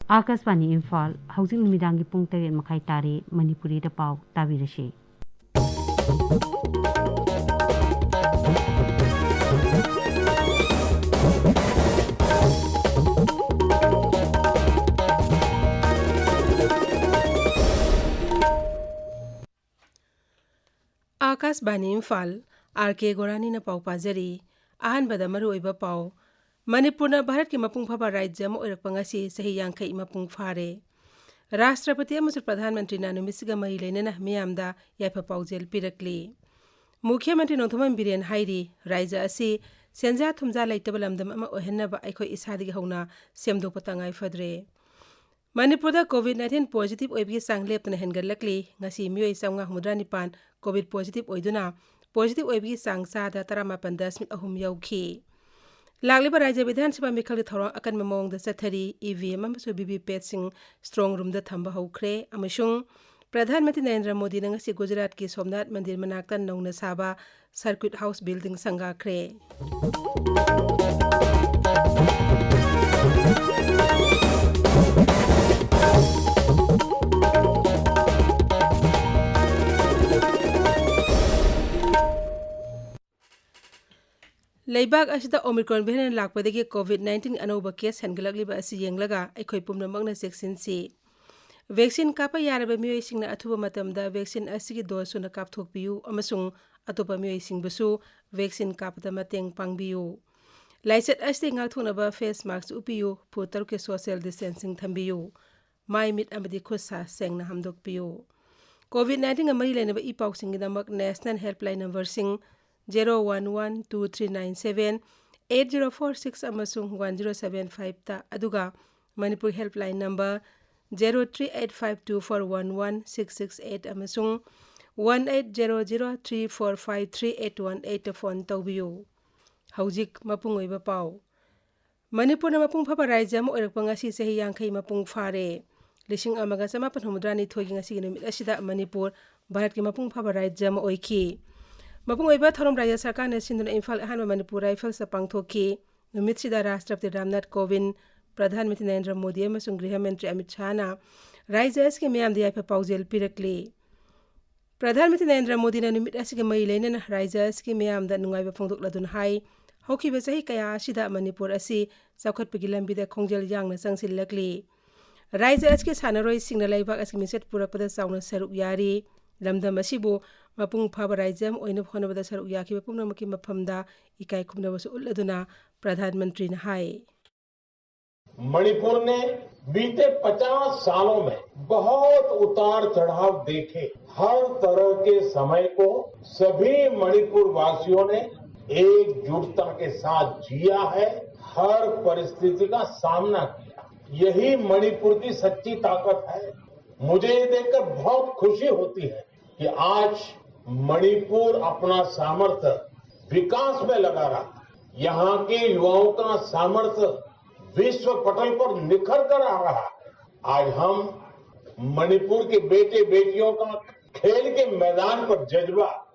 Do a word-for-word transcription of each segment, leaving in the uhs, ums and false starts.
ꯑꯥꯀꯥꯁꯕꯥꯅꯤ ꯏꯝꯐꯥꯜ, ꯍꯧꯖꯤꯛ ꯅꯨꯃꯤꯗꯥꯡꯒꯤ ꯄꯨꯡ ꯇꯔꯦꯠ ꯃꯈꯥꯏ ꯇꯥꯔꯦ꯫ ꯃꯅꯤꯄꯨꯔꯤꯗ ꯄꯥꯎ ꯇꯥꯕꯤꯔꯁꯤ꯫ ꯑꯥꯀꯥꯁꯕꯥꯅꯤ ꯏꯝꯐꯥꯜ, ꯑꯥꯔ ꯀꯦ ꯒꯣꯔꯥꯅꯤꯅ ꯄꯥꯎ ꯄꯥꯖꯔꯤ꯫ ꯑꯍꯥꯟꯕꯗ ꯃꯔꯨꯑꯣꯏꯕ ꯄꯥꯎ꯫ ꯃꯅꯤꯄꯨꯔꯅ ꯚꯥꯔꯠꯀꯤ ꯃꯄꯨꯡ ꯐꯥꯕ ꯔꯥꯖ꯭ꯌ ꯑꯃ ꯑꯣꯏꯔꯛꯄ ꯉꯁꯤ ꯆꯍꯤ ꯌꯥꯡꯈꯩ ꯃꯄꯨꯡ ꯐꯥꯔꯦ꯫ ꯔꯥꯁꯇ꯭ꯔꯄꯇꯤ ꯑꯃꯁꯨꯡ ꯄ꯭ꯔꯙꯥꯟ ꯃꯟꯇ꯭ꯔꯤꯅ ꯅꯨꯃꯤꯠꯁꯤꯒ ꯃꯔꯤ ꯂꯩꯅꯅ ꯃꯤꯌꯥꯝꯗ ꯌꯥꯏꯐ ꯄꯥꯎꯖꯦꯜ ꯄꯤꯔꯛꯂꯤ꯫ ꯃꯨꯈ꯭ꯌ ꯃꯟꯇ꯭ꯔꯤ ꯅꯣꯡꯊꯣꯝꯕꯝ ꯕꯤꯔꯦꯟ ꯍꯥꯏꯔꯤ, ꯔꯥꯖ꯭ꯌ ꯑꯁꯤ ꯁꯦꯟꯖꯥ ꯊꯨꯝꯖꯥ ꯂꯩꯇꯕ ꯂꯝꯗꯝ ꯑꯃ ꯑꯣꯏꯍꯟꯅꯕ ꯑꯩꯈꯣꯏ ꯏꯁꯥꯗꯒꯤ ꯍꯧꯅ ꯁꯦꯝꯗꯣꯛꯄ ꯇꯉꯥꯏ ꯐꯗ꯭ꯔꯦ꯫ ꯃꯅꯤꯄꯨꯔꯗ COVID nineteen positive ꯑꯣꯏꯕꯒꯤ ꯆꯥꯡ ꯂꯦꯞꯇꯅ ꯍꯦꯟꯒꯠꯂꯛꯂꯤ꯫ ꯉꯁꯤ ꯃꯤꯑꯣꯏ ꯆꯥꯝꯃꯉꯥ ꯍꯨꯝꯐꯨꯇꯔꯥ ꯅꯤꯄꯥꯟ COVID positive ꯑꯣꯏꯗꯨꯅ, positive ꯑꯣꯏꯕꯒꯤ ꯆꯥꯡ ꯆꯥꯗ ꯇꯔꯥꯃꯥꯄꯟ ꯗꯁꯃꯤꯛ ꯑꯍꯨꯝ ꯌꯧꯈꯤ꯫ ꯂꯥꯛꯂꯤꯕ ꯔꯥꯖ꯭ꯌ ꯕꯤꯙꯥꯟ ꯁꯚꯥ ꯃꯤꯈꯜꯒꯤ ꯊꯧꯔꯥꯡ ꯑꯀꯟꯕ ꯃꯑꯣꯡꯗ ꯆꯠꯊꯔꯤ꯫ EVM ꯑꯃꯁꯨꯡ VVPATꯁꯤꯡ strong roomꯗ ꯊꯝꯕ ꯍꯧꯈ꯭ꯔꯦ ꯑꯃꯁꯨꯡ ꯄ꯭ꯔꯙꯥꯟ ꯃꯟꯇ꯭ꯔꯤ ꯅꯔꯦꯟꯗ꯭ꯔ ꯃꯣꯗꯤꯅ ꯉꯁꯤ ꯒꯨꯖꯔꯥꯠꯀꯤ ꯁꯣꯝꯅꯥꯊ ꯃꯟꯗꯤꯔ ꯃꯅꯥꯛꯇ ꯅꯧꯅ ꯁꯥꯕ Circuit House building ꯁꯪꯒꯥꯈ꯭ꯔꯦ꯫ ꯂꯩꯕꯥꯛ ꯑꯁꯤꯗ Omicron variant ꯂꯥꯛꯄꯗꯒꯤ COVID nineteen ꯑꯅꯧꯕ case ꯍꯦꯟꯒꯠꯂꯛꯂꯤꯕ ꯑꯁꯤ ꯌꯦꯡꯂꯒ ꯑꯩꯈꯣꯏ ꯄꯨꯝꯅꯃꯛꯅ ꯆꯦꯛꯁꯤꯟꯁꯤ꯫ Vaccine ꯀꯥꯞꯄ ꯌꯥꯔꯕ ꯃꯤꯑꯣꯏꯁꯤꯡꯅ ꯑꯊꯨꯕ ꯃꯇꯝꯗ vaccine ꯑꯁꯤꯒꯤ dose ꯁꯨꯅ ꯀꯥꯞꯊꯣꯛꯄꯤꯌꯨ ꯑꯃꯁꯨꯡ ꯑꯇꯣꯞꯄ ꯃꯤꯑꯣꯏꯁꯤꯡꯕꯨꯁꯨ vaccine ꯀꯥꯞꯄꯗ ꯃꯇꯦꯡ ꯄꯥꯡꯕꯤꯌꯨ꯫ ꯂꯥꯏꯆꯠ ꯑꯁꯤꯗꯒꯤ ꯉꯥꯛꯊꯣꯛꯅꯕ face mask ꯎꯞꯄꯤꯌꯨ, ꯐꯨꯠ ꯇꯔꯨꯛꯀꯤ social distancing ꯊꯝꯕꯤꯌꯨ, ꯃꯥꯏ ꯃꯤꯠ ꯑꯃꯗꯤ ꯈꯨꯠ ꯁꯥ ꯁꯦꯡꯅ ꯍꯥꯝꯗꯣꯛꯄꯤꯌꯨ꯫ COVID nineteenꯒ ꯃꯔꯤ ꯂꯩꯅꯕ E ꯄꯥꯎꯁꯤꯡꯒꯤꯗꯃꯛ national helpline numberꯁꯤꯡ zero one one two three nine seven eight zero four six ꯑꯃꯁꯨꯡ one zero seven fiveꯇ, ꯑꯗꯨꯒ Manipur helpline number zero three eight five two four one one six six eight ꯑꯃꯁꯨꯡ one eight zero zero three four five three eight one eightꯇ phone ꯇꯧꯕꯤꯌꯨ꯫ ꯍꯧꯖꯤꯛ ꯃꯄꯨꯡ ꯑꯣꯏꯕ ꯄꯥꯎ꯫ ꯃꯅꯤꯄꯨꯔꯅ ꯃꯄꯨꯡ ꯐꯥꯕ ꯔꯥꯖ꯭ꯌ ꯑꯃ ꯑꯣꯏꯔꯛꯄ ꯉꯁꯤ ꯆꯍꯤ ꯌꯥꯡꯈꯩ ꯃꯄꯨꯡ ꯐꯥꯔꯦ꯫ ꯂꯤꯁꯤꯡ ꯑꯃꯒ ꯆꯃꯥꯄꯟ ꯍꯨꯝꯐꯨꯇꯔꯥꯅꯤꯊꯣꯏꯒꯤ ꯉꯁꯤꯒꯤ ꯅꯨꯃꯤꯠ ꯑꯁꯤꯗ ꯃꯅꯤꯄꯨꯔ ꯚꯥꯔꯠꯀꯤ ꯃꯄꯨꯡ ꯐꯥꯕ ꯔꯥꯖ꯭ꯌ ꯑꯃ ꯑꯣꯏꯈꯤ꯫ ꯃꯄꯨꯡ ꯑꯣꯏꯕ ꯊꯧꯔꯝ ꯔꯥꯖ꯭ꯌ ꯁꯔꯀꯥꯔꯅ ꯁꯤꯟꯗꯨꯅ ꯏꯝꯐꯥꯜ ꯑꯍꯥꯟꯕ ꯃꯅꯤꯄꯨꯔ ꯔꯥꯏꯐꯜꯁꯇ ꯄꯥꯡꯊꯣꯛꯈꯤ꯫ ꯅꯨꯃꯤꯠꯁꯤꯗ ꯔꯥꯁꯇ꯭ꯔꯄꯇꯤ ꯔꯥꯝꯅꯥꯊ ꯀꯣꯕꯤꯟꯗ, ꯄ꯭ꯔꯙꯥꯟ ꯃꯟꯇ꯭ꯔꯤ ꯅꯔꯦꯟꯗ꯭ꯔ ꯃꯣꯗꯤ ꯑꯃꯁꯨꯡ ꯒ꯭ꯔꯤꯍ ꯃꯟꯇ꯭ꯔꯤ ꯑꯃꯤꯠ ꯁꯥꯍꯅ ꯔꯥꯖ꯭ꯌ ꯑꯁꯤꯒꯤ ꯃꯤꯌꯥꯝꯗ ꯌꯥꯏꯐ ꯄꯥꯎꯖꯦꯜ ꯄꯤꯔꯛꯂꯤ꯫ ꯄ꯭ꯔꯙꯥꯟ ꯃꯟꯇ꯭ꯔꯤ ꯅꯔꯦꯟꯗ꯭ꯔ ꯃꯣꯗꯤꯅ ꯅꯨꯃꯤꯠ ꯑꯁꯤꯒ ꯃꯔꯤ ꯂꯩꯅꯅ ꯔꯥꯖ꯭ꯌ ꯑꯁꯤꯒꯤ ꯃꯤꯌꯥꯝꯗ ꯅꯨꯡꯉꯥꯏꯕ ꯐꯣꯡꯗꯣꯛꯂꯗꯨꯅ ꯍꯥꯏ, ꯍꯧꯈꯤꯕ ꯆꯍꯤ ꯀꯌꯥ ꯑꯁꯤꯗ ꯃꯅꯤꯄꯨꯔ ꯑꯁꯤ ꯆꯥꯎꯈꯠꯄꯒꯤ ꯂꯝꯕꯤꯗ ꯈꯣꯡꯖꯦꯜ ꯌꯥꯡꯅ ꯆꯪꯁꯤꯜꯂꯛꯂꯤ꯫ ꯔꯥꯖ꯭ꯌ ꯑꯁꯤꯒꯤ ꯁꯥꯟꯅꯔꯣꯏꯁꯤꯡꯅ ꯂꯩꯕꯥꯛ ꯑꯁꯤꯒꯤ ꯃꯤꯡꯆꯠ ꯄꯨꯔꯛꯄꯗ ꯆꯥꯎꯅ ꯁꯔꯨꯛ ꯌꯥꯔꯤ꯫ ꯂꯝꯗꯝ ꯑꯁꯤꯕꯨ ꯃꯄꯨꯡ ꯐꯥꯕ ꯔꯥꯖ꯭ꯌ ꯑꯃ ꯑꯣꯏꯅꯕ ꯍꯣꯠꯅꯕꯗ ꯁꯔꯨꯛ ꯌꯥꯈꯤꯕ ꯄꯨꯝꯅꯃꯛꯀꯤ ꯃꯐꯝꯗ ꯏꯀꯥꯏ ꯈꯨꯝꯅꯕꯁꯨ ꯎꯠꯂꯗꯨꯅ ꯄ꯭ꯔꯙꯥꯟ ꯃꯟꯇ꯭ꯔꯤꯅ ꯍꯥꯏ꯫ मणिपुर ने बीते पचास सालों में बहुत उतार चढ़ाव देखे। हर तरह के समय को सभी मणिपुर वासियों ने एकजुटता के साथ जिया है, हर परिस्थिति का सामना किया। यही मणिपुर की सच्ची ताकत है। मुझे ये देखकर बहुत खुशी होती है कि आज मणिपुर अपना सामर्थ्य विकास में लगा रहा है। यहाँ के युवाओं का सामर्थ्य विश्व पटल पर निखर कर आ रहा है। आज हम मणिपुर के बेटे बेटियों का खेल के मैदान पर जज्बा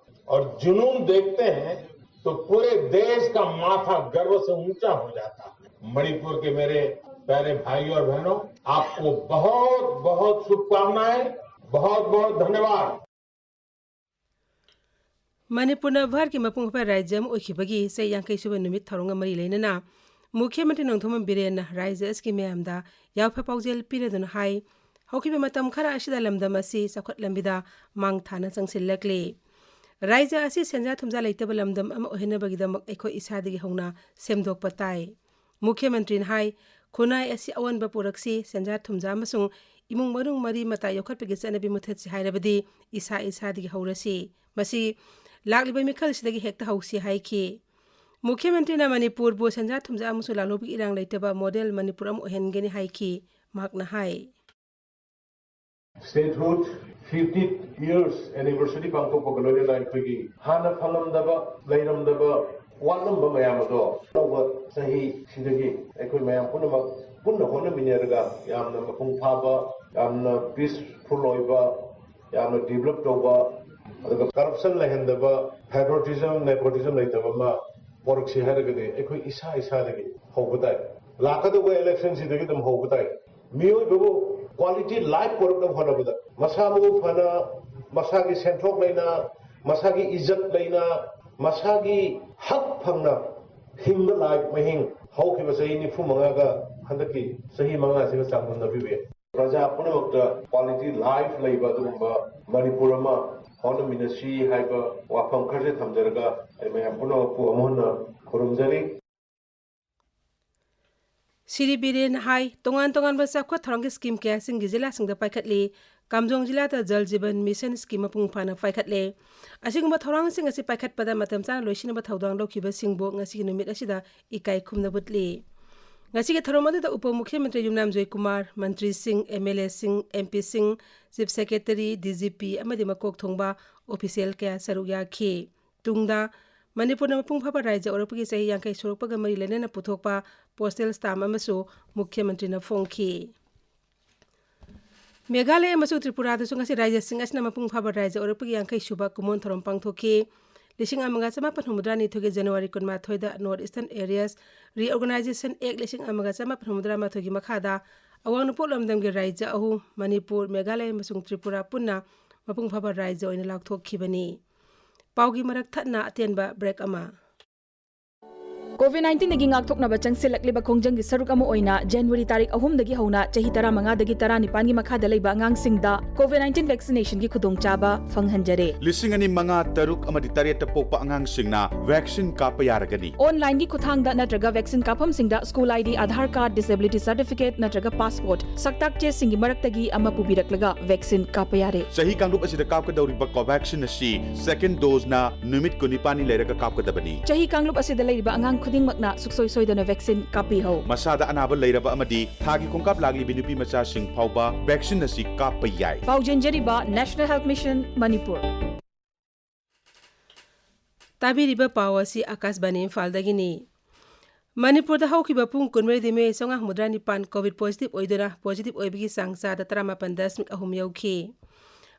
और जुनून देखते हैं तो पूरे देश का माथा गर्व से ऊंचा हो जाता है। मणिपुर के मेरे प्यारे भाई और बहनों, आपको बहुत बहुत शुभकामनाएं, बहुत बहुत धन्यवाद। ꯃꯅꯤꯄꯨꯔꯅ ꯚꯥꯔꯠꯀꯤ ꯃꯄꯨꯡ ꯐꯥꯕ ꯔꯥꯖ꯭ꯌ ꯑꯃ ꯑꯣꯏꯈꯤꯕꯒꯤ ꯆꯍꯤ ꯌꯥꯡꯈꯩ ꯁꯨꯕ ꯅꯨꯃꯤꯠ ꯊꯧꯔꯝꯒ ꯃꯔꯤ ꯂꯩꯅꯅ ꯃꯨꯈ꯭ꯌ ꯃꯟꯇ꯭ꯔꯤ ꯅꯣꯡꯊꯣꯝꯕꯝ ꯕꯤꯔꯦꯟꯅ ꯔꯥꯖ꯭ꯌ ꯑꯁꯤꯒꯤ ꯃꯤꯌꯥꯝꯗ ꯌꯥꯏꯐ ꯄꯥꯎꯖꯦꯜ ꯄꯤꯔꯗꯨꯅ ꯍꯥꯏ, ꯍꯧꯈꯤꯕ ꯃꯇꯝ ꯈꯔ ꯑꯁꯤꯗ ꯂꯝꯗꯝ ꯑꯁꯤ ꯆꯥꯎꯈꯠ ꯂꯝꯕꯤꯗ ꯃꯥꯡ ꯊꯥꯅ ꯆꯪꯁꯤꯜꯂꯛꯂꯤ꯫ ꯔꯥꯖ꯭ꯌ ꯑꯁꯤ ꯁꯦꯟꯖꯥ ꯊꯨꯝꯖꯥ ꯂꯩꯇꯕ ꯂꯝꯗꯝ ꯑꯃ ꯑꯣꯏꯍꯟꯅꯕꯒꯤꯗꯃꯛ ꯑꯩꯈꯣꯏ ꯏꯁꯥꯗꯒꯤ ꯍꯧꯅ ꯁꯦꯝꯗꯣꯛꯄ ꯇꯥꯏ꯫ ꯃꯨꯈ꯭ꯌ ꯃꯟꯇ꯭ꯔꯤꯅ ꯍꯥꯏ, ꯈꯨꯟꯅꯥꯏ ꯑꯁꯤ ꯑꯑꯣꯟꯕ ꯄꯨꯔꯛꯁꯤ, ꯁꯦꯟꯖꯥ ꯊꯨꯝꯖꯥ ꯑꯃꯁꯨꯡ ꯏꯃꯨꯡ ꯃꯅꯨꯡ ꯃꯔꯤ ꯃꯇꯥ ꯌꯣꯛꯈꯠꯄꯒꯤ ꯆꯠꯅꯕꯤ ꯃꯨꯊꯠꯁꯤ ꯍꯥꯏꯔꯕꯗꯤ ꯏꯁꯥ ꯏꯁꯥꯗꯒꯤ ꯍꯧꯔꯁꯤ꯫ ꯃꯁꯤ ꯂꯥꯛꯂꯤꯕ ꯃꯤꯈꯜꯁꯤꯗꯒꯤ ꯍꯦꯛꯇ ꯍꯧꯁꯤ ꯍꯥꯏꯈꯤ꯫ ꯃꯨꯈ꯭ꯌ ꯃꯟꯇ꯭ꯔꯤꯅ ꯃꯅꯤꯄꯨꯔꯕꯨ ꯁꯦꯟꯖꯥ ꯊꯨꯝꯖꯥ ꯑꯃꯁꯨꯡ ꯂꯥꯂꯣꯡꯒꯤ ꯏꯔꯥꯡ ꯂꯩꯇꯕ ꯃꯣꯗꯦꯜ ꯃꯅꯤꯄꯨꯔ ꯑꯃ ꯑꯣꯏꯍꯟꯒꯅꯤ ꯍꯥꯏꯈꯤ꯫ ꯃꯍꯥꯛꯅ ꯍꯥꯏ꯫ Statehood fifty years anniversary ꯄꯥꯡꯊꯣꯛꯄꯒ ꯂꯣꯏꯅꯅ ꯑꯩꯈꯣꯏꯒꯤ ꯍꯥꯟꯅ ꯐꯪꯂꯝꯗꯕ, ꯂꯩꯔꯝꯗꯕ, ꯋꯥꯠꯂꯝꯕ ꯃꯌꯥꯝ ꯑꯗꯣ ꯑꯅꯧꯕ ꯆꯍꯤꯁꯤꯗꯒꯤ ꯑꯩꯈꯣꯏ ꯃꯌꯥꯝ ꯄꯨꯝꯅꯃꯛ ꯄꯨꯟꯅ ꯍꯣꯠꯅꯃꯤꯟꯅꯔꯒ ꯌꯥꯝꯅ ꯃꯄꯨꯡ ꯐꯥꯕ, ꯌꯥꯝꯅ peaceful ꯑꯣꯏꯕ, ꯌꯥꯝꯅ develop ꯇꯧꯕ, ꯑꯗꯨꯒ corruption ꯂꯩꯍꯟꯗꯕ, favoritism, nepotism ꯂꯩꯇꯕ ꯑꯃ ꯄꯣꯔꯛꯁꯤ ꯍꯥꯏꯔꯒꯗꯤ ꯑꯩꯈꯣꯏ ꯏꯁꯥ ꯏꯁꯥꯗꯒꯤ ꯍꯧꯕ ꯇꯥꯏ꯫ ꯂꯥꯛꯀꯗꯧꯕ election ꯁꯤꯗꯒꯤ ꯑꯗꯨꯝ ꯍꯧꯕ ꯇꯥꯏ꯫ ꯃꯤꯑꯣꯏꯕꯕꯨ quality life ꯄꯨꯔꯛꯅꯕ ꯍꯣꯠꯅꯕꯗ ꯃꯁꯥ ꯃꯎ ꯐꯅ, ꯃꯁꯥꯒꯤ ꯁꯦꯟꯊꯣꯛ ꯂꯩꯅ, ꯃꯁꯥꯒꯤ ꯏꯖꯠ ꯂꯩꯅ, ꯃꯁꯥꯒꯤ ꯍꯛ ꯐꯪꯅ ꯍꯤꯡꯕ life ꯃꯍꯤꯡ ꯍꯧꯈꯤꯕ ꯆꯍꯤ ꯅꯤꯐꯨ ꯃꯉꯥꯒ ꯍꯟꯗꯛꯀꯤ ꯆꯍꯤ ꯃꯉꯥꯁꯤꯒ ꯆꯥꯡꯗꯝꯅꯕꯤꯕ ꯌꯥꯏ꯫ ꯄ꯭ꯔꯖꯥ ꯄꯨꯝꯅꯃꯛꯇ quality life ꯂꯩꯕ ꯑꯗꯨꯒꯨꯝꯕ ꯃꯅꯤꯄꯨꯔ ꯑꯃ ꯍꯣꯠꯅꯃꯤꯟꯅꯁꯤ ꯍꯥꯏꯕ ꯋꯥꯐꯝ ꯈꯔꯁꯦ ꯊꯝꯖꯔꯒ ꯑꯩ ꯃꯌꯥꯝ ꯄꯨꯝꯅꯃꯛꯄꯨ ꯑꯃꯨꯛ ꯍꯟꯅ ꯈꯨꯔꯨꯝꯖꯔꯤ꯫ ꯁ꯭ꯔꯤ ꯕꯤꯔꯦꯟꯅ ꯍꯥꯏ, ꯇꯣꯉꯥꯟ ꯇꯣꯉꯥꯟꯕ ꯆꯥꯎꯈꯠ ꯊꯧꯔꯥꯡꯒꯤ scheme ꯀꯌꯥꯁꯤꯡꯒꯤ ꯖꯤꯂꯥꯁꯤꯡꯗ ꯄꯥꯏꯈꯠꯂꯤ꯫ ꯀꯥꯝꯖꯣꯡ ꯖꯤꯂꯥꯗ ꯖꯜ ꯖꯤꯕꯟ ꯃꯤꯁꯟ scheme ꯃꯄꯨꯡ ꯐꯥꯅ ꯄꯥꯏꯈꯠꯂꯦ꯫ ꯑꯁꯤꯒꯨꯝꯕ ꯊꯧꯔꯥꯡꯁꯤꯡ ꯑꯁꯤ ꯄꯥꯏꯈꯠꯄꯗ ꯃꯇꯝ ꯆꯥꯅ ꯂꯣꯏꯁꯤꯟꯅꯕ ꯊꯧꯗꯥꯡ ꯂꯧꯈꯤꯕꯁꯤꯡꯕꯨ ꯉꯁꯤꯒꯤ ꯅꯨꯃꯤꯠ ꯑꯁꯤꯗ ꯏꯀꯥꯏ ꯈꯨꯝꯅꯕ ꯎꯠꯂꯤ꯫ ꯉꯁꯤꯒꯤ ꯊꯧꯔꯝ ꯑꯗꯨꯗ ꯎꯄ ꯃꯨꯈ꯭ꯌ ꯃꯟꯇ꯭ꯔꯤ ꯌꯨꯝꯅꯥꯝ ꯖꯣꯏꯀꯨꯃꯥꯔ, ꯃꯟꯇ꯭ꯔꯤꯁꯤꯡ, MLAꯁꯤꯡ, MPꯁꯤꯡ, Chief Secretary, DGP ꯑꯃꯗꯤ ꯃꯀꯣꯛ ꯊꯣꯡꯕ official ꯀꯌꯥ ꯁꯔꯨꯛ ꯌꯥꯈꯤ꯫ ꯇꯨꯡꯗ ꯃꯅꯤꯄꯨꯔꯅ ꯃꯄꯨꯡ ꯐꯥꯕ ꯔꯥꯖ꯭ꯌ ꯑꯣꯏꯔꯛꯄꯒꯤ ꯆꯍꯤ ꯌꯥꯡꯈꯩ ꯁꯨꯔꯛꯄꯒ ꯃꯔꯤ ꯂꯩꯅꯅ ꯄꯨꯊꯣꯛꯄ postal stamp ꯑꯃꯁꯨ ꯃꯨꯈ꯭ꯌ ꯃꯟꯇ꯭ꯔꯤꯅ ꯐꯣꯡꯈꯤ꯫ ꯃꯦꯘꯥꯂꯌ ꯑꯃꯁꯨꯡ ꯇ꯭ꯔꯤꯄꯨꯔꯥꯗꯁꯨ ꯉꯁꯤ ꯔꯥꯖ꯭ꯌꯁꯤꯡ ꯑꯁꯤꯅ ꯃꯄꯨꯡ ꯐꯥꯕ ꯔꯥꯖ꯭ꯌ ꯑꯣꯏꯔꯛꯄꯒꯤ ꯌꯥꯡꯈꯩ ꯁꯨꯕ ꯀꯨꯝꯑꯣꯟ ꯊꯧꯔꯝ ꯄꯥꯡꯊꯣꯛꯈꯤ꯫ ꯂꯤꯁꯤꯡ ꯑꯃꯒ ꯆꯃꯥꯄꯟ ꯍꯨꯝꯐꯨꯇꯔꯥ ꯅꯤꯊꯣꯏꯒꯤ January ꯀꯨꯟꯃꯥꯊꯣꯏꯗ North Eastern Areas Reorganization Act ꯂꯤꯁꯤꯡ ꯑꯃꯒ ꯆꯃꯥꯄꯟ ꯍꯨꯝꯐꯨꯇꯔꯥ ꯃꯥꯊꯣꯏꯒꯤ ꯃꯈꯥꯗ ꯑꯋꯥꯡ ꯅꯣꯡꯄꯣꯛ ꯂꯝꯗꯝꯒꯤ ꯔꯥꯖ꯭ꯌ ꯑꯍꯨꯝ, ꯃꯅꯤꯄꯨꯔ, ꯃꯦꯘꯥꯂꯌ ꯑꯃꯁꯨꯡ ꯇ꯭ꯔꯤꯄꯨꯔꯥ ꯄꯨꯟꯅ ꯃꯄꯨꯡ ꯐꯥꯕ ꯔꯥꯖ꯭ꯌ ꯑꯣꯏꯅ ꯂꯥꯎꯊꯣꯛꯈꯤꯕꯅꯤ꯫ ꯄꯥꯎꯒꯤ ꯃꯔꯛ ꯊꯠꯅ ꯑꯇꯦꯟꯕ break ꯑꯃ꯫ COVID nineteenꯗꯒꯤ ꯉꯥꯛꯊꯣꯛꯅꯕ ꯆꯪꯁꯤꯜꯂꯛꯂꯤꯕ ꯈꯣꯡꯖꯪꯒꯤ ꯁꯔꯨꯛ ꯑꯃ ꯑꯣꯏꯅ January ꯇꯥꯔꯤꯛ ꯑꯍꯨꯝꯗꯒꯤ ꯍꯧꯅ ꯆꯍꯤ ꯇꯔꯥꯃꯉꯥꯗꯒꯤ ꯇꯔꯥꯅꯤꯄꯥꯟꯒꯤ ꯃꯈꯥꯗ ꯂꯩꯕ ꯑꯉꯥꯡꯁꯤꯡꯗ COVID nineteen vaccinationꯒꯤ ꯈꯨꯗꯣꯡꯆꯥꯕ ꯐꯪꯍꯟꯖꯔꯦ꯫ ꯂꯤꯁꯤꯡ ꯑꯅꯤ ꯃꯉꯥ, ꯇꯔꯨꯛ ꯑꯃꯗꯤ ꯇꯔꯦꯠꯇ ꯄꯣꯛꯄ ꯑꯉꯥꯡꯁꯤꯡꯅ vaccine ꯀꯥꯞꯄ ꯌꯥꯔꯒꯅꯤ꯫ Onlineꯒꯤ ꯈꯨꯠꯊꯥꯡꯗ ꯅꯠꯇ꯭ꯔꯒ vaccine ꯀꯥꯞꯐꯝꯁꯤꯡꯗ school ID, Aadhaar card, disability certificate ꯅꯠꯇ꯭ꯔꯒ passport, ꯁꯛꯇꯥꯛ ꯆꯦꯁꯤꯡꯒꯤ ꯃꯔꯛꯇꯒꯤ ꯑꯃ ꯄꯨꯕꯤꯔꯛꯂꯒ vaccine ꯀꯥꯞꯄ ꯌꯥꯔꯦ꯫ ꯆꯍꯤ ꯀꯥꯡꯂꯨꯞ ꯑꯁꯤꯗ ꯀꯥꯞꯀꯗꯧꯔꯤꯕ Covaxin ꯑꯁꯤ second doseꯅ ꯅꯨꯃꯤꯠ ꯀꯨꯟꯅꯤꯄꯥꯟꯅꯤ ꯂꯩꯔꯒ ꯀꯥꯞꯀꯗꯕꯅꯤ꯫ ꯆꯍꯤ ꯀꯥꯡꯂꯨꯞ ꯑꯁꯤꯗ ꯂꯩꯔꯤꯕ ꯑꯉꯥꯡ ꯈꯨꯗꯤꯡꯃꯛꯅ ꯁꯨꯡꯁꯣꯏ ꯁꯣꯏꯗꯅ vaccine ꯀꯥꯞꯄꯤꯍꯧ꯫ ꯃꯁꯥꯗ ꯑꯅꯥꯕ ꯂꯩꯔꯕ ꯑꯃꯗꯤ ꯊꯥꯒꯤ ꯈꯣꯡꯀꯥꯞ ꯂꯥꯛꯂꯤꯕꯤ ꯅꯨꯄꯤ ꯃꯆꯥꯁꯤꯡ ꯐꯥꯎꯕ vaccine ꯑꯁꯤ ꯀꯥꯞꯄ ꯌꯥꯏ꯫ ꯄꯥꯎꯖꯦꯟꯖꯔꯤꯕ National Health Mission ꯃꯅꯤꯄꯨꯔ꯫ ꯇꯥꯕꯤꯔꯤꯕ ꯄꯥꯎ ꯑꯁꯤ ꯑꯀꯥꯁꯕꯥꯅꯤ ꯏꯝꯐꯥꯜꯗꯒꯤꯅꯤ꯫ ꯃꯅꯤꯄꯨꯔꯗ ꯍꯧꯈꯤꯕ ꯄꯨꯡ ꯀꯨꯟꯃꯔꯤꯗꯤ ꯃꯤꯑꯣꯏ ꯆꯥꯝꯃꯉꯥ ꯍꯨꯝꯐꯨꯇꯔꯥ ꯅꯤꯄꯥꯟ COVID positive ꯑꯣꯏꯗꯨꯅ positive ꯑꯣꯏꯕꯒꯤ ꯆꯥꯡ ꯆꯥꯗ ꯇꯔꯥꯃꯥꯄꯟ ꯗꯁꯃꯤꯛ ꯑꯍꯨꯝ ꯌꯧꯈꯤ꯫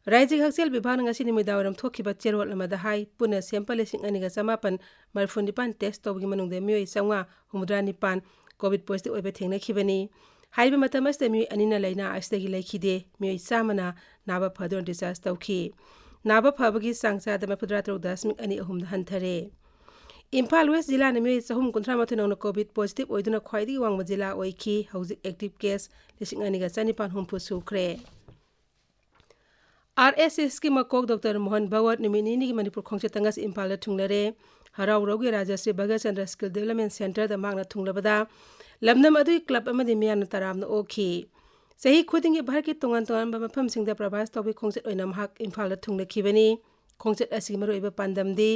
ꯔꯥꯖ꯭ꯌꯒꯤ ꯍꯛꯁꯦꯜ ꯕꯤꯚꯥꯒꯅ ꯉꯁꯤ ꯅꯨꯃꯤꯗꯥꯡꯋꯥꯏꯔꯝ ꯊꯣꯛꯈꯤꯕ ꯆꯦꯔꯣꯜ ꯑꯃꯗ ꯍꯥꯏ, ꯄꯨꯟꯅ sample ꯂꯤꯁꯤꯡ ꯑꯅꯤꯒ ꯆꯃꯥꯄꯟ ꯃꯔꯤꯐꯨ ꯅꯤꯄꯥꯟ test ꯇꯧꯕꯒꯤ ꯃꯅꯨꯡꯗ ꯃꯤꯑꯣꯏ ꯆꯥꯝꯃꯉꯥ ꯍꯨꯝꯐꯨꯇꯔꯥ ꯅꯤꯄꯥꯟ COVID positive ꯑꯣꯏꯕ ꯊꯦꯡꯅꯈꯤꯕꯅꯤ꯫ ꯍꯥꯏꯔꯤꯕ ꯃꯇꯝ ꯑꯁꯤꯗ ꯃꯤꯑꯣꯏ ꯑꯅꯤꯅ ꯂꯥꯏꯅꯥ ꯑꯁꯤꯗꯒꯤ ꯂꯩꯈꯤꯗꯦ꯫ ꯃꯤꯑꯣꯏ ꯆꯥꯝꯃꯅ ꯅꯥꯕ ꯐꯗꯨꯅ discharge ꯇꯧꯈꯤ꯫ ꯅꯥꯕ ꯐꯕꯒꯤ ꯆꯥꯡ ꯆꯥꯗ ꯃꯔꯤꯐꯨꯇꯔꯥ ꯇꯔꯨꯛ ꯗꯁꯃꯤꯛ ꯑꯅꯤ ꯑꯍꯨꯝꯗ ꯍꯟꯊꯔꯦ꯫ ꯏꯝꯐꯥꯜ West ꯖꯤꯂꯥꯅ ꯃꯤꯑꯣꯏ ꯆꯍꯨꯝ ꯀꯨꯟꯊ꯭ꯔꯥ ꯃꯥꯊꯣꯏ ꯅꯧꯅ COVID positive ꯑꯣꯏꯗꯨꯅ ꯈ꯭ꯋꯥꯏꯗꯒꯤ ꯋꯥꯡꯕ ꯖꯤꯂꯥ ꯑꯣꯏꯈꯤ꯫ ꯍꯧꯖꯤꯛ active case ꯂꯤꯁꯤꯡ ꯑꯅꯤꯒ ꯆꯅꯤꯄꯥꯟ ꯍꯨꯝꯐꯨ ꯁꯨꯈ꯭ꯔꯦ꯫ RSSꯀꯤ ꯃꯀꯣꯛ ꯗꯣꯛꯇꯔ ꯃꯣꯍꯟ ꯚꯒꯋꯠ ꯅꯨꯃꯤꯠ ꯅꯤꯅꯤꯒꯤ ꯃꯅꯤꯄꯨꯔ ꯈꯣꯡꯆꯠꯇ ꯉꯁꯤ ꯏꯝꯐꯥꯜꯗ ꯊꯨꯡꯂꯔꯦ꯫ ꯍꯔꯥꯎ ꯍꯔꯥꯎꯒꯤ ꯔꯥꯖꯁ꯭ꯔꯤ ꯚꯒꯠ ꯆꯟꯗ꯭ꯔ Skill Development Centreꯗ ꯃꯍꯥꯛꯅ ꯊꯨꯡꯂꯕꯗ ꯂꯝꯗꯝ ꯑꯗꯨꯒꯤ club ꯑꯃꯗꯤ ꯃꯤꯌꯥꯝꯅ ꯇꯔꯥꯝꯅ ꯑꯣꯛꯈꯤ꯫ ꯆꯍꯤ ꯈꯨꯗꯤꯡꯒꯤ ꯚꯥꯔꯠꯀꯤ ꯇꯣꯉꯥꯟ ꯇꯣꯉꯥꯟꯕ ꯃꯐꯝꯁꯤꯡꯗ ꯄ꯭ꯔꯚꯥꯁ ꯇꯧꯕꯒꯤ ꯈꯣꯡꯆꯠ ꯑꯣꯏꯅ ꯃꯍꯥꯛ ꯏꯝꯐꯥꯜꯗ ꯊꯨꯡꯂꯈꯤꯕꯅꯤ꯫ ꯈꯣꯡꯆꯠ ꯑꯁꯤꯒꯤ ꯃꯔꯨꯑꯣꯏꯕ ꯄꯥꯟꯗꯝꯗꯤ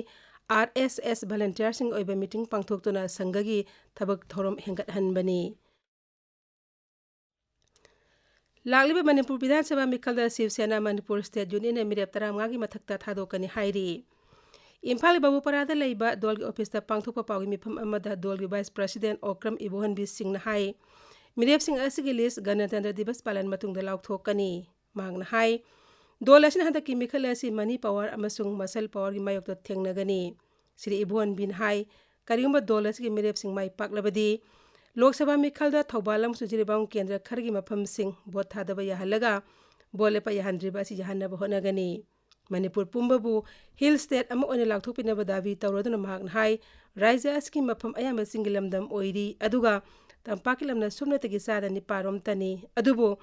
RSS volunteerꯁꯤꯡ ꯑꯣꯏꯕ meeting ꯄꯥꯡꯊꯣꯛꯇꯨꯅ ꯁꯪꯘꯒꯤ ꯊꯕꯛ ꯊꯧꯔꯝ ꯍꯦꯟꯒꯠꯍꯟꯕꯅꯤ꯫ ꯂꯥꯛꯂꯤꯕ ꯃꯅꯤꯄꯨꯔ ꯕꯤꯙꯥꯟ ꯁꯚꯥ ꯃꯤꯈꯜꯗ ꯁꯤꯕ ꯁꯦꯅꯥ ꯃꯅꯤꯄꯨꯔ State Unionꯅ ꯃꯤꯔꯦꯞ ꯇꯔꯥꯃꯉꯥꯒꯤ ꯃꯊꯛꯇ ꯊꯥꯗꯣꯛꯀꯅꯤ ꯍꯥꯏꯔꯤ꯫ ꯏꯝꯐꯥꯜꯒꯤ ꯕꯥꯕꯨꯄꯥꯔꯥꯗ ꯂꯩꯕ ꯗꯣꯜꯒꯤ officeꯇ ꯄꯥꯡꯊꯣꯛꯄ ꯄꯥꯎꯒꯤ ꯃꯤꯐꯝ ꯑꯃꯗ ꯗꯣꯜꯒꯤ vice president ꯑꯣꯀ꯭ꯔꯝ ꯏꯕꯣꯍꯟꯕꯤ ꯁꯤꯡꯅ ꯍꯥꯏ, ꯃꯤꯔꯦꯞꯁꯤꯡ ꯑꯁꯤꯒꯤ list ꯒꯅꯇꯟꯇ꯭ꯔ ꯗꯤꯕꯁ ꯄꯥꯂꯟ ꯃꯇꯨꯡꯗ ꯂꯥꯎꯊꯣꯛꯀꯅꯤ꯫ ꯃꯍꯥꯛꯅ ꯍꯥꯏ, ꯗꯣꯜ ꯑꯁꯤꯅ ꯍꯟꯗꯛꯀꯤ ꯃꯤꯈꯜ ꯑꯁꯤ money power ꯑꯃꯁꯨꯡ muscle powerꯒꯤ ꯃꯥꯌꯣꯛꯇ ꯊꯦꯡꯅꯒꯅꯤ꯫ ꯁ꯭ꯔꯤ ꯏꯕꯣꯍꯟꯕꯤꯅ ꯍꯥꯏ, ꯀꯔꯤꯒꯨꯝꯕ ꯗꯣꯜ ꯑꯁꯤꯒꯤ ꯃꯤꯔꯦꯞꯁꯤꯡ ꯃꯥꯏ ꯄꯥꯛꯂꯕꯗꯤ ꯂꯣꯛ ꯁꯚꯥ ꯃꯤꯈꯜꯗ ꯊꯧꯕꯥꯜ ꯑꯃꯁꯨꯡ ꯖꯤꯔꯤꯕꯥꯝ ꯀꯦꯟꯗ꯭ꯔ ꯈꯔꯒꯤ ꯃꯐꯝꯁꯤꯡ ꯚꯣꯠ ꯊꯥꯗꯕ ꯌꯥꯍꯜꯂꯒ ꯚꯣꯠ ꯂꯦꯞꯄ ꯌꯥꯍꯟꯗ꯭ꯔꯤꯕ ꯑꯁꯤ ꯌꯥꯍꯟꯅꯕ ꯍꯣꯠꯅꯒꯅꯤ꯫ ꯃꯅꯤꯄꯨꯔ ꯄꯨꯝꯕꯕꯨ hill state ꯑꯃ ꯑꯣꯏꯅ ꯂꯥꯎꯊꯣꯛꯄꯤꯅꯕ ꯗꯥꯕꯤ ꯇꯧꯔꯗꯨꯅ ꯃꯍꯥꯛꯅ ꯍꯥꯏ, ꯔꯥꯖ꯭ꯌ ꯑꯁꯤꯒꯤ ꯃꯐꯝ ꯑꯌꯥꯝꯕ ꯆꯤꯡꯒꯤ ꯂꯝꯗꯝ ꯑꯣꯏꯔꯤ, ꯑꯗꯨꯒ ꯇꯝꯄꯥꯛꯀꯤ ꯂꯝꯅ ꯁꯨꯞꯅꯇꯒꯤ ꯆꯥꯗ ꯅꯤꯄꯥꯜ ꯔꯣꯝꯇꯅꯤ꯫ ꯑꯗꯨꯕꯨ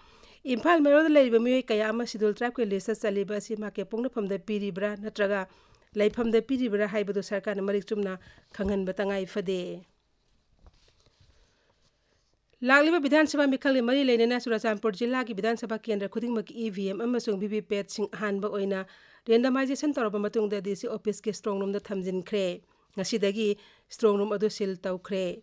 ꯏꯝꯐꯥꯜ ꯃꯔꯣꯜꯗ ꯂꯩꯔꯤꯕ ꯃꯤꯑꯣꯏ ꯀꯌꯥ ꯑꯃ Scheduled Tribeꯀꯤ listꯇ ꯆꯜꯂꯤꯕ ꯑꯁꯤ ꯃꯍꯥꯛꯀꯤ ꯄꯣꯛꯅꯐꯝꯗ ꯄꯤꯔꯤꯕ꯭ꯔꯥ ꯅꯠꯇ꯭ꯔꯒ ꯂꯩꯐꯝꯗ ꯄꯤꯔꯤꯕ꯭ꯔꯥ ꯍꯥꯏꯕꯗꯨ ꯁꯔꯀꯥꯔꯅ ꯃꯔꯤꯛ ꯆꯨꯝꯅ ꯈꯪꯍꯟꯕ ꯇꯉꯥꯏ ꯐꯗꯦ꯫ ꯂꯥꯛꯂꯤꯕ ꯕꯤꯙꯥꯟ ꯁꯚꯥ ꯃꯤꯈꯜꯒ ꯃꯔꯤ ꯂꯩꯅꯅ ꯆꯨꯔꯥꯆꯥꯟꯄꯨꯔ ꯖꯤꯂꯥꯒꯤ ꯕꯤꯙꯥꯟ ꯁꯚꯥ ꯀꯦꯟꯗ꯭ꯔ ꯈꯨꯗꯤꯡꯃꯛꯀꯤ EVM ꯑꯃꯁꯨꯡ VVPATꯁꯤꯡ ꯑꯍꯥꯟꯕ ꯑꯣꯏꯅ randomization ꯇꯧꯔꯕ ꯃꯇꯨꯡꯗ DC officeꯀꯤ strong roomꯗ ꯊꯝꯖꯤꯟꯈ꯭ꯔꯦ꯫ ꯉꯁꯤꯗꯒꯤ strong room ꯑꯗꯨ seal ꯇꯧꯈ꯭ꯔꯦ꯫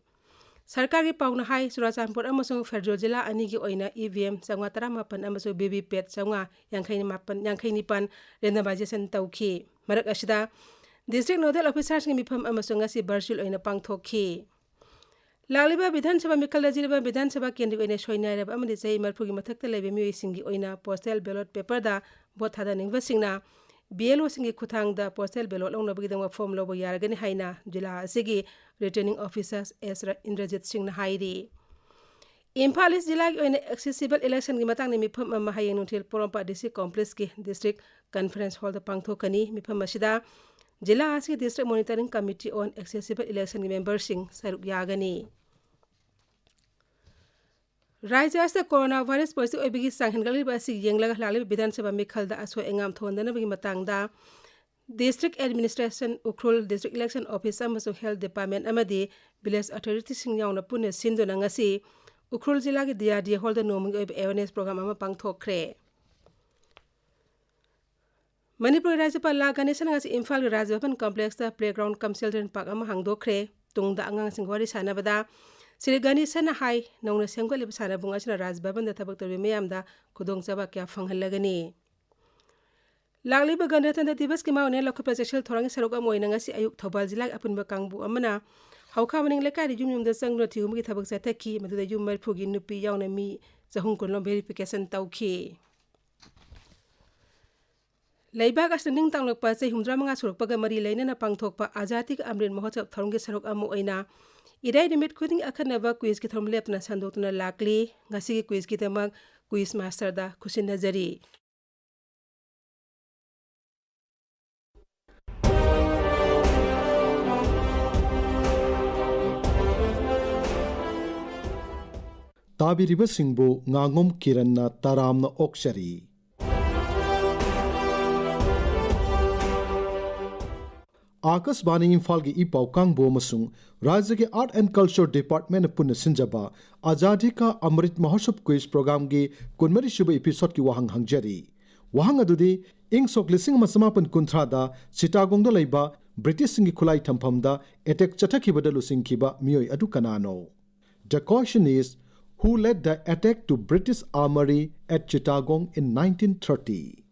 ꯁꯔꯀꯥꯔꯒꯤ ꯄꯥꯎꯅ ꯍꯥꯏ, ꯆꯨꯔꯥꯆꯥꯟꯄꯨꯔ ꯑꯃꯁꯨꯡ ꯐꯦꯔꯖꯣꯜ ꯖꯤꯂꯥ ꯑꯅꯤꯒꯤ ꯑꯣꯏꯅ EVM ꯆꯥꯝꯃꯉꯥ ꯇꯔꯥꯃꯥꯄꯟ ꯑꯃꯁꯨꯡ VVPAT ꯆꯥꯝꯃꯉꯥ ꯌꯥꯡꯈꯩ ꯃꯥꯄꯟ, ꯌꯥꯡꯈꯩ ꯅꯤꯄꯥꯟ randomization ꯇꯧꯈꯤ꯫ ꯃꯔꯛ ꯑꯁꯤꯗ, district nodal officerꯁꯤꯡꯒꯤ ꯃꯤꯐꯝ ꯑꯃꯁꯨ ꯉꯁꯤ virtual ꯑꯣꯏꯅ ꯄꯥꯡꯊꯣꯛꯈꯤ꯫ ꯂꯥꯛꯂꯤꯕ ꯕꯤꯙꯥꯟ ꯁꯚꯥ ꯃꯤꯈꯜꯗ ꯖꯤꯔꯤꯕꯥꯝ ꯕꯤꯙꯥꯟ ꯁꯚꯥ ꯀꯦꯟꯗ꯭ꯔꯒꯤ ꯑꯣꯏꯅ ꯁꯣꯏꯅꯥꯏꯔꯕ ꯑꯃꯗꯤ ꯆꯍꯤ ꯃꯔꯤꯐꯨꯒꯤ ꯃꯊꯛꯇ ꯂꯩꯕ ꯃꯤꯑꯣꯏꯁꯤꯡꯒꯤ ꯑꯣꯏꯅ postal ballot paperꯗ ꯚꯣꯠ ꯊꯥꯗꯅꯤꯡꯕꯁꯤꯡꯅ ꯕꯤ ꯑꯦꯜ ꯑꯣꯁꯤꯡꯒꯤ ꯈꯨꯠꯊꯥꯡꯗ postal ballot ꯂꯧꯅꯕꯒꯤꯗꯃꯛ form ꯂꯧꯕ ꯌꯥꯔꯒꯅꯤ ꯍꯥꯏꯅ ꯖꯤꯂꯥ ꯑꯁꯤꯒꯤ Returning Officer ꯑꯦꯁ ꯏꯟꯗ꯭ꯔꯖꯤꯠ ꯁꯤꯡꯅ ꯍꯥꯏꯔꯤ꯫ ꯏꯝꯐꯥꯜ ꯏꯁ ꯖꯤꯂꯥꯒꯤ ꯑꯣꯏꯅ accessible electionꯒꯤ ꯃꯇꯥꯡꯗ ꯃꯤꯐꯝ ꯑꯃ ꯍꯌꯦꯡ ꯅꯨꯡꯊꯤꯜ ꯄꯣꯔꯣꯝꯄꯥꯠ ꯗꯤ ꯁꯤ complexꯀꯤ district conference hallꯗ ꯄꯥꯡꯊꯣꯛꯀꯅꯤ꯫ ꯃꯤꯐꯝ ꯑꯁꯤꯗ ꯖꯤꯂꯥ ꯑꯁꯤꯒꯤ District Monitoring Committee on Accessible Electionꯒꯤ memberꯁꯤꯡ ꯁꯔꯨꯛ ꯌꯥꯒꯅꯤ꯫ ꯔꯥꯖ꯭ꯌ ꯑꯁꯤꯗ coronavirus positive ꯑꯣꯏꯕꯒꯤ ꯆꯥꯡ ꯍꯦꯟꯒꯠꯂꯛꯂꯤꯕ ꯑꯁꯤ ꯌꯦꯡꯂꯒ ꯂꯥꯛꯂꯤꯕ ꯕꯤꯙꯥꯟ ꯁꯚꯥ ꯃꯤꯈꯜꯗ ꯑꯁꯣꯏ ꯑꯉꯥꯝ ꯊꯣꯛꯍꯟꯗꯅꯕꯒꯤ ꯃꯇꯥꯡꯗ District Administration, Ukhrul District Election Office ꯑꯃꯁꯨꯡ Health Department ꯑꯃꯗꯤ village authorityꯁꯤꯡ ꯌꯥꯎꯅ ꯄꯨꯟꯅ ꯁꯤꯟꯗꯨꯅ ꯉꯁꯤ ꯎꯈ꯭ꯔꯨꯜ ꯖꯤꯂꯥꯒꯤ ꯗꯤ ꯑꯥꯔ ꯗꯤ ꯍꯣꯜꯗ ꯅꯣꯡꯃꯒꯤ ꯑꯣꯏꯕ awareness program ꯑꯃ ꯄꯥꯡꯊꯣꯛꯈ꯭ꯔꯦ꯫ ꯃꯅꯤꯄꯨꯔꯒꯤ ꯔꯥꯖ꯭ꯌꯄꯥꯜ ꯂꯥ ꯒꯅꯦꯁꯟ ꯉꯁꯤ ꯏꯝꯐꯥꯜꯒꯤ ꯔꯥꯖ ꯚꯕꯟ complexꯇ playground cum children park ꯑꯃ ꯍꯥꯡꯗꯣꯛꯈ꯭ꯔꯦ꯫ ꯇꯨꯡꯗ ꯑꯉꯥꯡꯁꯤꯡ ꯋꯥꯔꯤ ꯁꯥꯟꯅꯕꯗ ꯁ꯭ꯔꯤ ꯒꯅꯦꯁꯟꯅ ꯍꯥꯏ, ꯅꯧꯅ ꯁꯦꯝꯒꯠꯂꯤꯕ ꯁꯥꯟꯅꯕꯨꯡ ꯑꯁꯤꯅ ꯔꯥꯖ ꯚꯕꯟꯗ ꯊꯕꯛ ꯇꯧꯔꯤꯕ ꯃꯤꯌꯥꯝꯗ ꯈꯨꯗꯣꯡꯆꯥꯕ ꯀꯌꯥ ꯐꯪꯍꯜꯂꯒꯅꯤ꯫ ꯂꯥꯛꯂꯤꯕ ꯒꯅꯇꯟꯇ꯭ꯔ ꯗꯤꯕꯁꯀꯤ ꯃꯥꯡꯑꯣꯏꯅꯅ ꯂꯧꯈꯠꯄ ꯆꯦꯛꯁꯤꯜ ꯊꯧꯔꯥꯡꯒꯤ ꯁꯔꯨꯛ ꯑꯃ ꯑꯣꯏꯅ ꯉꯁꯤ ꯑꯌꯨꯛ ꯊꯧꯕꯥꯜ ꯖꯤꯂꯥꯒꯤ ꯑꯄꯨꯟꯕ ꯀꯥꯡꯕꯨ ꯑꯃꯅ ꯍꯧꯈꯥ ꯃꯅꯤꯡ ꯂꯩꯀꯥꯏꯗ ꯌꯨꯝ ꯌꯨꯝꯗ ꯆꯪꯗꯨꯅ ꯊꯤꯍꯨꯝꯕꯒꯤ ꯊꯕꯛ ꯆꯠꯊꯈꯤ꯫ ꯃꯗꯨꯗ ꯌꯨꯝ ꯃꯔꯤꯐꯨꯒꯤ ꯅꯨꯄꯤ ꯌꯥꯎꯅ ꯃꯤ ꯆꯍꯨꯝ ꯀꯨꯟꯔꯣꯝ verification ꯇꯧꯈꯤ꯫ ꯂꯩꯕꯥꯛ ꯑꯁꯤꯅ ꯅꯤꯡꯇꯝꯂꯛꯄ ꯆꯍꯤ ꯍꯨꯝꯐꯨꯇꯔꯥꯃꯉꯥ ꯁꯨꯔꯛꯄꯒ ꯃꯔꯤ ꯂꯩꯅꯅ ꯄꯥꯡꯊꯣꯛꯄ ꯑꯖꯥꯗꯤ ꯀꯥ ꯑꯃ꯭ꯔꯤꯠ ꯃꯍꯣꯠꯁꯕ ꯊꯧꯔꯝꯒꯤ ꯁꯔꯨꯛ ꯑꯃ ꯑꯣꯏꯅ ꯏꯔꯥꯏ ꯅꯨꯃꯤꯠ ꯈꯨꯗꯤꯡꯒꯤ ꯑꯈꯟꯅꯕ quizꯀꯤ ꯊꯧꯔꯝ ꯂꯦꯞꯇꯅ ꯁꯟꯗꯣꯛꯇꯨꯅ ꯂꯥꯛꯂꯤ꯫ ꯉꯁꯤꯒꯤ quizꯀꯤꯗꯃꯛ quiz masterꯗ ꯈꯨꯠꯁꯤꯟꯅꯖꯔꯤ꯫ ꯇꯥꯕꯤꯔꯤꯕꯁꯤꯡꯕꯨ ꯉꯥꯉꯣꯝ ꯀꯤꯔꯟꯅ ꯇꯔꯥꯝꯅ ꯑꯣꯛꯆꯔꯤ꯫ ꯑꯥꯀꯥꯁꯕꯥꯅꯤ ꯏꯝꯐꯥꯜꯒꯤ ꯏ ꯄꯥꯎ ꯀꯥꯡꯕꯨ ꯑꯃꯁꯨꯡ ꯔꯥꯖ꯭ꯌꯒꯤ Art and Culture Departmentꯅ ꯄꯨꯟꯅ ꯁꯤꯟꯖꯕ ꯑꯖꯥꯗꯤ ꯀꯥ ꯑꯃ꯭ꯔꯤꯠ ꯃꯍꯣꯠꯁꯕ quiz programꯒꯤ ꯀꯨꯟꯃꯔꯤ ꯁꯨꯕ episodeꯀꯤ ꯋꯥꯍꯪ ꯍꯪꯖꯔꯤ꯫ ꯋꯥꯍꯪ ꯑꯗꯨꯗꯤ, ꯏꯪ ꯁꯣꯛ ꯂꯤꯁꯤꯡ ꯑꯃ ꯆꯃꯥꯄꯟ ꯀꯨꯟꯊ꯭ꯔꯥꯗ ꯆꯤꯇꯥꯒꯣꯡꯗ ꯂꯩꯕ ꯕ꯭ꯔꯤꯇꯤꯁꯁꯤꯡꯒꯤ ꯈꯨꯠꯂꯥꯏ ꯊꯝꯐꯝꯗ attack ꯆꯠꯊꯈꯤꯕꯗ ꯂꯨꯆꯤꯡꯈꯤꯕ ꯃꯤꯑꯣꯏ ꯑꯗꯨ ꯀꯅꯥꯅꯣ? The question is, who led the attack to British armory at Chittagong in nineteen thirty?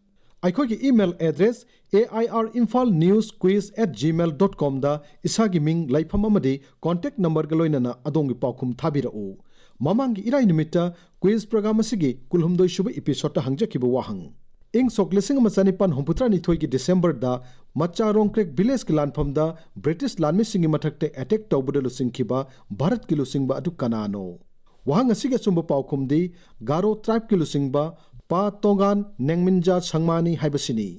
ꯑꯩꯈꯣꯏꯒꯤ email address A I R Imphal news quiz at gmail dot comꯗ ꯏꯁꯥꯒꯤ ꯃꯤꯡ, ꯂꯩꯐꯝ ꯑꯃꯗꯤ contact numberꯒ ꯂꯣꯏꯅꯅ ꯑꯗꯣꯝꯒꯤ ꯄꯥꯎꯈꯨꯝ ꯊꯥꯕꯤꯔꯛꯎ꯫ ꯃꯃꯥꯡꯒꯤ ꯏꯔꯥꯏ ꯅꯨꯃꯤꯠꯇ quiz program ꯑꯁꯤꯒꯤ ꯀꯨꯟꯍꯨꯝꯗꯣꯏ ꯁꯨꯕ episodeꯇ ꯍꯪꯖꯈꯤꯕ ꯋꯥꯍꯪ꯫ ꯏꯪ ꯁꯣꯛ ꯂꯤꯁꯤꯡ ꯑꯃ ꯆꯅꯤꯄꯥꯟ ꯍꯨꯝꯐꯨꯇꯔꯥꯅꯤꯊꯣꯏꯒꯤ ꯗꯤꯁꯦꯝꯕꯔꯗ ꯃꯆꯥ ꯔꯣꯡꯀ꯭ꯔꯦꯛ ꯚꯤꯂꯦꯖꯀꯤ ꯂꯥꯟꯐꯝꯗ ꯕ꯭ꯔꯤꯇꯤꯁ ꯂꯥꯟꯃꯤꯁꯤꯡꯒꯤ ꯃꯊꯛꯇ ꯑꯦꯇꯦꯛ ꯇꯧꯕꯗ ꯂꯨꯆꯤꯡꯈꯤꯕ ꯚꯥꯔꯠꯀꯤ ꯂꯨꯆꯤꯡꯕ ꯑꯗꯨ ꯀꯅꯥꯅꯣ? ꯋꯥꯍꯪ ꯑꯁꯤꯒꯤ ꯑꯆꯨꯝꯕ ꯄꯥꯎꯈꯨꯝꯗꯤ ꯒꯥꯔꯣ ꯇ꯭ꯔꯥꯏꯕꯀꯤ ꯂꯨꯆꯤꯡꯕ ꯄꯥ ꯇꯣꯡꯒꯥꯟ ꯅꯦꯡꯃꯤꯟꯖꯥ ꯁꯪꯃꯥꯅꯤ ꯍꯥꯏꯕꯁꯤꯅꯤ꯫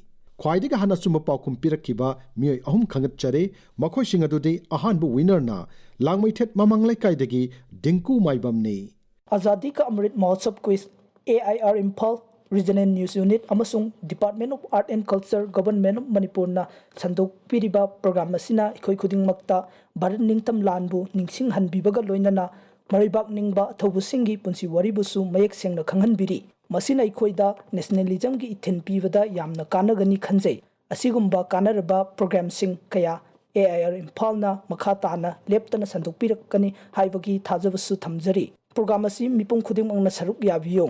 ꯈ꯭ꯋꯥꯏꯗꯒꯤ ꯍꯥꯟꯅ ꯑꯆꯨꯝꯕ ꯄꯥꯎꯈꯨꯝ ꯄꯤꯔꯛꯈꯤꯕ ꯃꯤꯑꯣꯏ ꯑꯍꯨꯝ ꯈꯪꯒꯠꯆꯔꯦ꯫ ꯃꯈꯣꯏꯁꯤꯡ ꯑꯗꯨꯗꯤ ꯑꯍꯥꯟꯕ ꯋꯤꯅꯔꯅ ꯂꯥꯡꯃꯩꯊꯦꯠ ꯃꯃꯥꯡ ꯂꯩꯀꯥꯏꯗꯒꯤ ꯗꯤꯡꯀꯨ ꯃꯥꯏꯕꯝꯅꯤ꯫ Azadi ka Amrit Mahotsav quiz, A I R Imphal, regional news unit ꯑꯃꯁꯨꯡ Department of Art and Culture, Government of ꯃꯅꯤꯄꯨꯔꯅ ꯁꯟꯗꯣꯛꯄꯤꯔꯤꯕ ꯄ꯭ꯔꯣꯒ꯭ꯔꯥꯝ ꯑꯁꯤꯅ ꯑꯩꯈꯣꯏ ꯈꯨꯗꯤꯡꯃꯛꯇ ꯚꯥꯔꯠ ꯅꯤꯡꯇꯝ ꯂꯥꯟꯕꯨ ꯅꯤꯡꯁꯤꯡꯍꯟꯕꯤꯕꯒ ꯂꯣꯏꯅꯅ ꯃꯔꯩꯕꯥꯛ ꯅꯤꯡꯕ ꯑꯊꯧꯕꯁꯤꯡꯒꯤ ꯄꯨꯟꯁꯤ ꯋꯥꯔꯤꯕꯨꯁꯨ ꯃꯌꯦꯛ ꯁꯦꯡꯅ ꯈꯪꯍꯟꯕꯤꯔꯤ꯫ ꯃꯁꯤꯅ ꯑꯩꯈꯣꯏꯗ ꯅꯦꯁꯅꯦꯂꯤꯖꯝꯒꯤ ꯏꯊꯤꯜ ꯄꯤꯕꯗ ꯌꯥꯝꯅ ꯀꯥꯟꯅꯒꯅꯤ ꯈꯟꯖꯩ꯫ ꯑꯁꯤꯒꯨꯝꯕ ꯀꯥꯟꯅꯔꯕ ꯄ꯭ꯔꯣꯒ꯭ꯔꯥꯝꯁꯤꯡ ꯀꯌꯥ A I R ꯏꯝꯐꯥꯜꯅ ꯃꯈꯥ ꯇꯥꯅ ꯂꯦꯞꯇꯅ ꯁꯟꯗꯣꯛꯄꯤꯔꯛꯀꯅꯤ ꯍꯥꯏꯕꯒꯤ ꯊꯥꯖꯕꯁꯨ ꯊꯝꯖꯔꯤ꯫ ꯄ꯭ꯔꯣꯒ꯭ꯔꯥꯝ ꯑꯁꯤ ꯃꯤꯄꯨꯝ ꯈꯨꯗꯤꯡꯃꯛꯅ ꯁꯔꯨꯛ ꯌꯥꯕꯤꯌꯨ꯫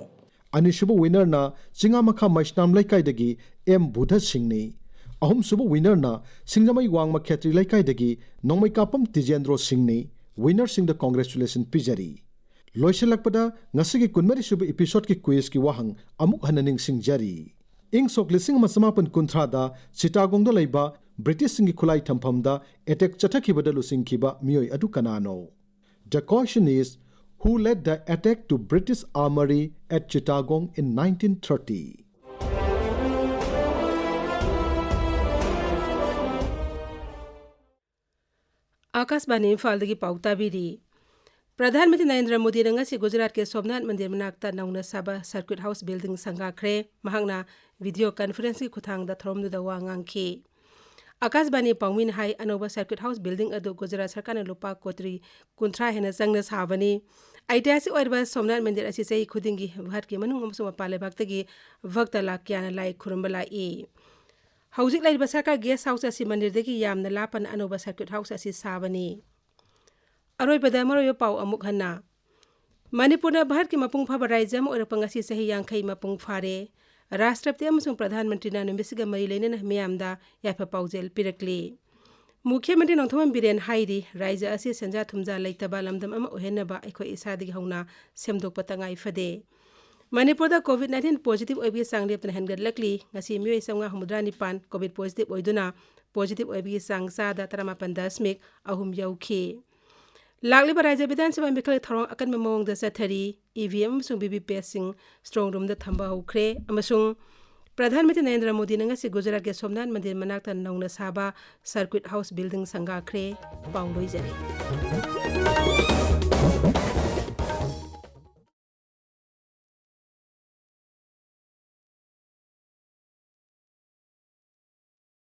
ꯑꯅꯤꯁꯨꯕ ꯋꯤꯅꯔꯅ ꯆꯤꯉꯥꯃꯈꯥ ꯃꯩꯁꯅꯥꯝ ꯂꯩꯀꯥꯏꯗꯒꯤ ꯑꯦꯝ ꯕꯨꯙ ꯁꯤꯡꯅꯤ꯫ ꯑꯍꯨꯝꯁꯨꯕ ꯋꯤꯅꯔꯅ ꯁꯤꯡꯖꯃꯩ ꯋꯥꯡꯃ ꯈꯦꯇ꯭ꯔꯤ ꯂꯩꯀꯥꯏꯗꯒꯤ ꯅꯣꯡꯃꯩꯀꯥꯞꯄꯝ ꯇꯤꯖꯦꯟꯗ꯭ꯔꯣ ꯁꯤꯡꯅꯤ꯫ ꯋꯤꯅꯔꯁꯤꯡꯗ ꯀꯣꯡꯒ꯭ꯔꯦꯆꯨꯂꯦꯁꯟ ꯄꯤꯖꯔꯤ꯫ ꯂꯣꯏꯁꯤꯜꯂꯛꯄꯗ ꯉꯁꯤꯒꯤ ꯀꯨꯟꯃꯔꯤꯁꯨꯕ ꯏꯄꯤꯁꯣꯗꯀꯤ ꯀ꯭ꯋꯤꯖꯀꯤ ꯋꯥꯍꯪ ꯑꯃꯨꯛ ꯍꯟꯅ ꯅꯤꯡꯁꯤꯡꯖꯔꯤ꯫ ꯏꯪ ꯁꯣꯛ ꯂꯤꯁꯤꯡ ꯑꯃ ꯆꯃꯥꯄꯟ ꯀꯨꯟꯊ꯭ꯔꯥꯗ ꯆꯤꯇꯥꯒꯣꯡꯗ ꯂꯩꯕ ꯕ꯭ꯔꯤꯇꯤꯁꯁꯤꯡꯒꯤ ꯈꯨꯠꯂꯥꯏ ꯊꯝꯐꯝꯗ ꯑꯦꯇꯦꯛ ꯆꯠꯊꯈꯤꯕꯗ ꯂꯨꯆꯤꯡꯈꯤꯕ ꯃꯤꯑꯣꯏ ꯑꯗꯨ ꯀꯅꯥꯅꯣ? The question is, who led the attack to British armory at Chittagong in nineteen thirty? ꯑꯥꯀꯥꯁꯕꯥꯅꯤ ꯏꯝꯐꯥꯜꯗꯒꯤ ꯄꯥꯎ ꯇꯥꯕꯤꯔꯤ꯫ ꯄ꯭ꯔꯙꯥꯟ ꯃꯟꯇ꯭ꯔꯤ ꯅꯔꯦꯟꯗ꯭ꯔ ꯃꯣꯗꯤꯅ ꯉꯁꯤ ꯒꯨꯖꯔꯥꯠꯀꯤ ꯁꯣꯝꯅꯥꯊ ꯃꯟꯗꯤꯔ ꯃꯅꯥꯛꯇ ꯅꯧꯅ ꯁꯥꯕ ꯁꯔꯀ꯭ꯌꯨꯠ ꯍꯥꯎꯁ ꯕꯤꯜꯗꯤꯡ ꯁꯪꯒꯥꯈ꯭ꯔꯦ꯫ ꯃꯍꯥꯛꯅ ꯚꯤꯗꯤꯑꯣ ꯀꯟꯐꯔꯦꯟꯁꯀꯤ ꯈꯨꯠꯊꯥꯡꯗ ꯊꯧꯔꯝꯗꯨꯗ ꯋꯥ ꯉꯥꯡꯈꯤ꯫ ꯑꯥꯀꯥꯁꯕꯥꯅꯤ ꯄꯥꯎꯃꯤꯅ ꯍꯥꯏ, ꯑꯅꯧꯕ ꯁꯔꯀ꯭ꯌꯨꯠ ꯍꯥꯎꯁ ꯕꯤꯜꯗꯤꯡ ꯑꯗꯨ ꯒꯨꯖꯔꯥꯠ ꯁꯔꯀꯥꯔꯅ ꯂꯨꯄꯥ ꯀꯣꯇꯤ ꯀꯨꯟꯊ꯭ꯔꯥ ꯍꯦꯟꯅ ꯆꯪꯅ ꯁꯥꯕꯅꯤ꯫ ꯑꯩꯇꯤꯍꯥꯁꯤꯛ ꯑꯣꯏꯔꯕ ꯁꯣꯝꯅꯥꯊ ꯃꯟꯗꯤꯔ ꯑꯁꯤ ꯆꯍꯤ ꯈꯨꯗꯤꯡꯒꯤ ꯚꯥꯔꯠꯀꯤ ꯃꯅꯨꯡ ꯑꯃꯁꯨꯡ ꯃꯄꯥꯟ ꯂꯩꯕꯥꯛꯇꯒꯤ ꯚꯛꯇ ꯂꯥꯈ ꯀꯌꯥꯅ ꯂꯥꯏ ꯈꯨꯔꯨꯝꯕ ꯂꯥꯛꯏ꯫ ꯍꯧꯖꯤꯛ ꯂꯩꯔꯤꯕ ꯁꯔꯀꯥꯔ ꯒꯦꯁ ꯍꯥꯎꯁ ꯑꯁꯤ ꯃꯟꯗꯤꯔꯗꯒꯤ ꯌꯥꯝꯅ ꯂꯥꯞꯄꯅ ꯑꯅꯧꯕ ꯁꯔꯀ꯭ꯌꯨꯠ ꯍꯥꯎꯁ ꯑꯁꯤ ꯁꯥꯕꯅꯤ꯫ ꯑꯔꯣꯏꯕꯗ ꯃꯔꯨꯑꯣꯏꯕ ꯄꯥꯎ ꯑꯃꯨꯛ ꯍꯟꯅ꯫ ꯃꯅꯤꯄꯨꯔꯅ ꯚꯥꯔꯠꯀꯤ ꯃꯄꯨꯡ ꯐꯥꯕ ꯔꯥꯖ꯭ꯌ ꯑꯃ ꯑꯣꯏꯔꯛꯄ ꯉꯁꯤ ꯆꯍꯤ ꯌꯥꯡꯈꯩ ꯃꯄꯨꯡ ꯐꯥꯔꯦ꯫ ꯔꯥꯁꯇ꯭ꯔꯄꯇꯤ ꯑꯃꯁꯨꯡ ꯄ꯭ꯔꯙꯥꯟ ꯃꯟꯇ꯭ꯔꯤꯅ ꯅꯨꯃꯤꯠꯁꯤꯒ ꯃꯔꯤ ꯂꯩꯅꯅ ꯃꯤꯌꯥꯝꯗ ꯌꯥꯏꯐ ꯄꯥꯎꯖꯦꯜ ꯄꯤꯔꯛꯂꯤ꯫ ꯃꯨꯈ꯭ꯌ ꯃꯟꯇ꯭ꯔꯤ ꯅꯣꯡꯊꯣꯝꯕꯝ ꯕꯤꯔꯦꯟ ꯍꯥꯏꯔꯤ, ꯔꯥꯖ꯭ꯌ ꯑꯁꯤ ꯁꯦꯟꯖꯥ ꯊꯨꯝꯖꯥ ꯂꯩꯇꯕ ꯂꯝꯗꯝ ꯑꯃ ꯑꯣꯏꯍꯟꯅꯕ ꯑꯩꯈꯣꯏ ꯏꯁꯥꯗꯒꯤ ꯍꯧꯅ ꯁꯦꯝꯗꯣꯛꯄ ꯇꯉꯥꯏ ꯐꯗꯦ꯫ ꯃꯅꯤꯄꯨꯔꯗ COVID nineteen positive ꯑꯣꯏꯕꯒꯤ ꯆꯥꯡ ꯂꯦꯞꯇꯅ ꯍꯦꯟꯒꯠꯂꯛꯂꯤ꯫ ꯉꯁꯤ ꯃꯤꯑꯣꯏ ꯆꯥꯝꯃꯉꯥ ꯍꯨꯝꯐꯨꯇꯔꯥ ꯅꯤꯄꯥꯟ COVID positive ꯑꯣꯏꯗꯨꯅ positive ꯑꯣꯏꯕꯒꯤ ꯆꯥꯡ ꯆꯥꯗ ꯇꯔꯥꯃꯥꯄꯟ ꯗꯁꯃꯤꯛ ꯑꯍꯨꯝ ꯌꯧꯈꯤ꯫ ꯂꯥꯛꯂꯤꯕ ꯔꯥꯖ꯭ꯌ ꯕꯤꯙꯥꯟ ꯁꯚꯥ ꯃꯤꯈꯜꯒꯤ ꯊꯧꯔꯝ ꯑꯀꯟꯕ ꯃꯑꯣꯡꯗ ꯆꯠꯊꯔꯤ꯫ EVM ꯑꯃꯁꯨꯡ VVPATꯁꯤꯡ strong roomꯗ ꯊꯝꯕ ꯍꯧꯈ꯭ꯔꯦ ꯑꯃꯁꯨꯡ ꯄ꯭ꯔꯙꯥꯟ ꯃꯟꯇ꯭ꯔꯤ ꯅꯔꯦꯟꯗ꯭ꯔ ꯃꯣꯗꯤꯅ ꯉꯁꯤ ꯒꯨꯖꯔꯥꯠꯀꯤ ꯁꯣꯝꯅꯥꯊ ꯃꯟꯗꯤꯔ ꯃꯅꯥꯛꯇ ꯅꯧꯅ ꯁꯥꯕ Circuit House building ꯁꯪꯒꯥꯈ꯭ꯔꯦ꯫ ꯄꯥꯎ ꯂꯣꯏꯖꯔꯦ꯫